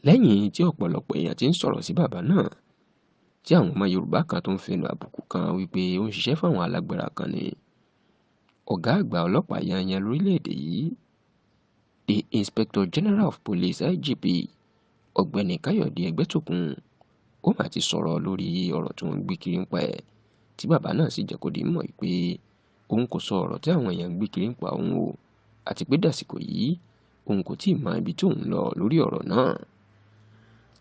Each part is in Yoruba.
Lẹ́yìn tí ọ̀pọ̀lọpọ̀ èèyàn ti ń sọ̀rọ̀ sí bàbá náà, tí àwọn ọmọ Yorùbá kan tó ń fẹnu àbùkù kan wípé ó ń ṣiṣẹ́ fáwọn alágbára kan ni, ọ̀gá àgbà ọlọ́pàá yanyan lórílẹ̀‐èdè yìí, the Inspector General of Police IGP, Ọ̀gbẹ́ni Káyọ̀dé Ẹgbẹ́tókun, ó mà ti sọ̀rọ̀ lórí ọ̀rọ̀ tí wọ́n ń gbé kiri ń pa ẹ̀, tí bàbá náà sì jẹ́ kó di mọ̀ pé òun kò sọ ọ̀rọ̀ tí àwọn èèyàn ń gbé kiri ń pa òun o, àti pé dàsìkò yìí òun kò tíì mọ ibi tí òun lọ lórí ọ̀rọ̀ náà.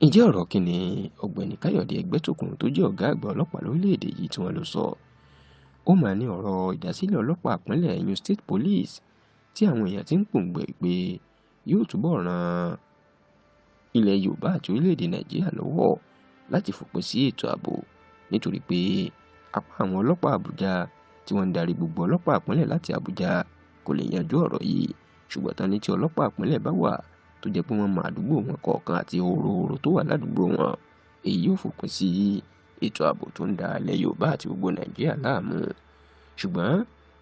Ǹjẹ́ ọ̀rọ̀ kí ni Ọ̀gbẹ́ni Káyọ̀dé Ẹgbẹ́tókun tó jẹ́ ọ̀gá àgbà ọlọ́pàá lórílẹ̀‐èdè yìí tí wọ́n lọ sọ? Ó mà ní ọ̀rọ̀ ìdásílẹ̀ ọlọ́pàá ìpínlẹ̀ Ẹ̀yùn State Police tí àwọn èèyàn ti ń pòǹgbẹ pé yóò túbọ̀ ran ilẹ̀ Yorùbá àti orílẹ̀‐èdè Nàìjíríà lọ́wọ́ láti fòpin sí ètò ààbò, nítorí pé apá àwọn ọlọ́pàá Àbújá tí wọ́n ń darí gbogbo ọlọ́pàá ìpínlẹ̀ láti Àbújá kò lè yanjú ọ̀rọ̀ yìí. Ṣùgbọ́n tán ní tí ọlọ́pàá ìpínlẹ̀ bá wà tó jẹ́ pé wọ́n mọ àdúgbò wọn kọ̀ọ̀kan àti horo-horo tó wà ládùúgbò wọn, èyí yóò fòpin sí ètò ààbò tó ń da ilẹ̀ Yorùbá àti gbogbo Nàìjíríà láàmú. Ṣùgbọ́n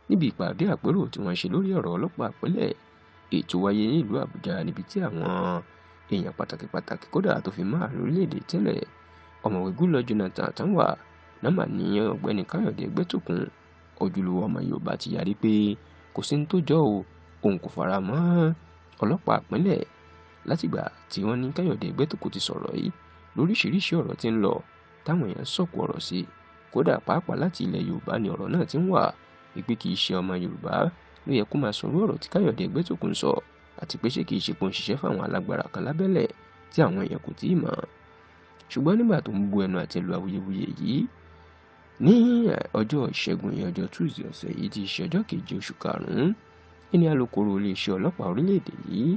níbi ìpàdé àpérò tí wọ́n ṣe lórí ọ̀rọ̀ ọlọ́pàá ìpínlẹ̀ ètò wáyé nílùú Àbújá, níbi tí àwọn èèyàn pàtàkì pàtàkì kódà tó fi mọ́ ààrẹ orílẹ̀-èdè tẹ́lẹ̀ Ọ̀mọ̀wé Goodluck Jonathan tán wà náà mà ní Ọ̀gbẹ́ni Káyọ̀dé Ẹgbẹ́tókun ojúlówó ọmọ Yorùbá ti yarí pé kò sí ní tó jọ o, òun kò fara mọ́ ọlọ́pàá ìpínlẹ̀. Látìgbà tí wọ́n ní Káyọ̀dé Ẹgbẹ́tókun ti sọ̀rọ̀ yìí, lóríṣiríṣi ọ̀rọ̀ tí ń lọ táwọn èèyàn sọ̀kò ọ̀rọ̀ sí, kódà pàápàá láti ilẹ̀ Yorùbá ni ọ̀rọ̀ náà ti ń wà wípé kì í ṣe ọmọ Yorùbá ló yẹ kó máa sọ̀rọ̀ ọ̀rọ̀ tí Káyọ̀dé Ẹgbẹ́tókun sọ, àti pé ṣé kì í ṣe pé ó ń ṣiṣẹ́ fáwọn alágbára kan lábẹ́lẹ̀ tí àwọn èèyàn kò tíì mọ̀. Ṣùgbọ́n nígbà tó ń bu ẹnu àtẹ́ lu awuyewuye yìí ní ọjọ́ Ìṣẹ́gun yẹn, ọjọ́ Tuesday ọ̀sẹ̀ yìí ti ṣe ọjọ́ keje oṣù karùn-ún, ní alukoro iléeṣẹ́ ọlọ́pàá orílẹ̀-èdè yìí,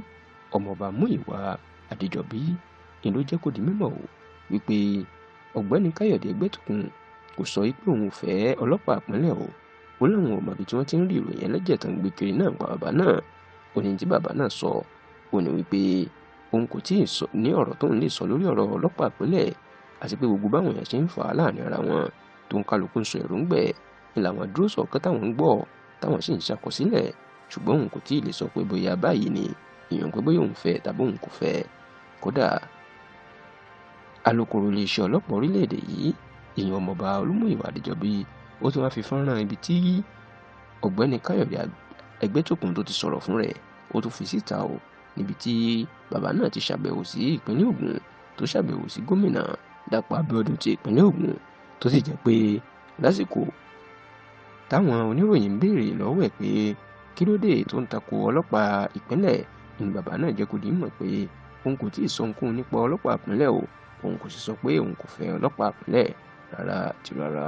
Ọmọọba Múyìwá Adéjọbí, ni ló jẹ́ kó di mímọ̀ o wípé Ọ̀gbẹ́ni Káyọ̀dé Ẹgbẹ́tókun kò sọ wípé òun ò fẹ́ ọlọ́pàá ìpínlẹ̀ o. Ó láwọn ò mọ̀ ibi tí wọ́n ti ń rí ìròyìn ẹlẹ́jẹ̀ tó ń gbé kiri náà pa bàbá náà. Ó ní tí bàbá náà sọ, ó ní wípé òun kò tíì sọ ní ọ̀rọ̀ tóun lè sọ lórí ọ̀rọ̀ ọlọ́pàá ìpínlẹ̀, àti pé gbogbo báwọn èèyàn ṣe ń fà á láàrin ara wọn tó ń kálukú ń sọ èròǹgbẹ̀ ni làwọn dúró sọ̀kan táwọn ń gbọ́ táwọn sì ń ṣàkọsílẹ̀. Ṣùgbọ́n òun kò tíì lè sọ pé bóyá báyìí ni ìyẹn pé bóyá òun fẹ́ tàbí òun kò fẹ́. Kódà alukoro iléeṣẹ́ ọlọ́pàá orílẹ̀-èdè yìí, ìyẹn Ọmọọba Olúmúyìwá Adéjọbí, ó tún wáá fi fọ́nrán ibi tí Ọ̀gbẹ́ni Káyọ̀dé Ẹgbẹ́tókun tó ti sọ̀rọ̀ fún rẹ̀, ó tún fi síta o, níbi tí bàbá náà ti ṣàbẹ̀wò sí ìpínlẹ̀ Ògùn, tó ṣàbẹ̀wò sí gómìnà Dàpọ̀ Abíọ́dún ti ìpínlẹ̀ Ògùn, tó sì jẹ́ pé lásìkò táwọn oníròyìn ń béèrè lọ́wọ́ ẹ̀ pé kí ló dé tó ń takò ọlọ́pàá ìpínlẹ̀, ni bàbá náà jẹ́ kó di mọ̀ pé òun kò tíì sọ ohunkóhun nípa ọlọ́pàá ìpínlẹ̀ o, òun kò sì sọ pé òun kò fẹ́ ọlọ́pàá ìpínlẹ̀ rárá àti rárá.